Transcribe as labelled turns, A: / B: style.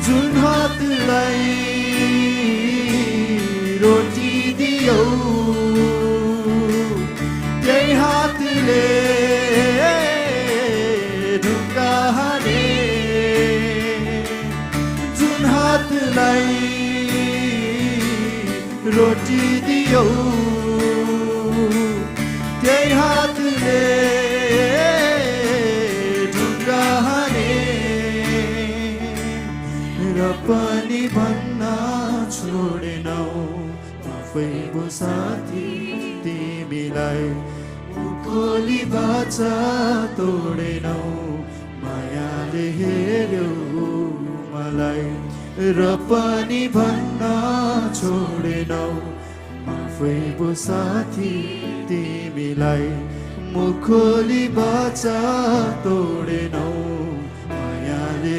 A: जुन हातलाई रोटी दियो त्यही हातले ढुङ्गा हाने जुन हातलाई रोटी दियो त्यही हातले ढुङ्गा हाने र पनि भन्न छोडेनौ आफै पो साथी तिमीलाई मुखोली बाचा तोडेनौ मायाले हेर्यौ मलाई र पनि भन्न छोडेनौ आफै पो साथी तिमीलाई मुखोली बाचा तोडेनौ मायाले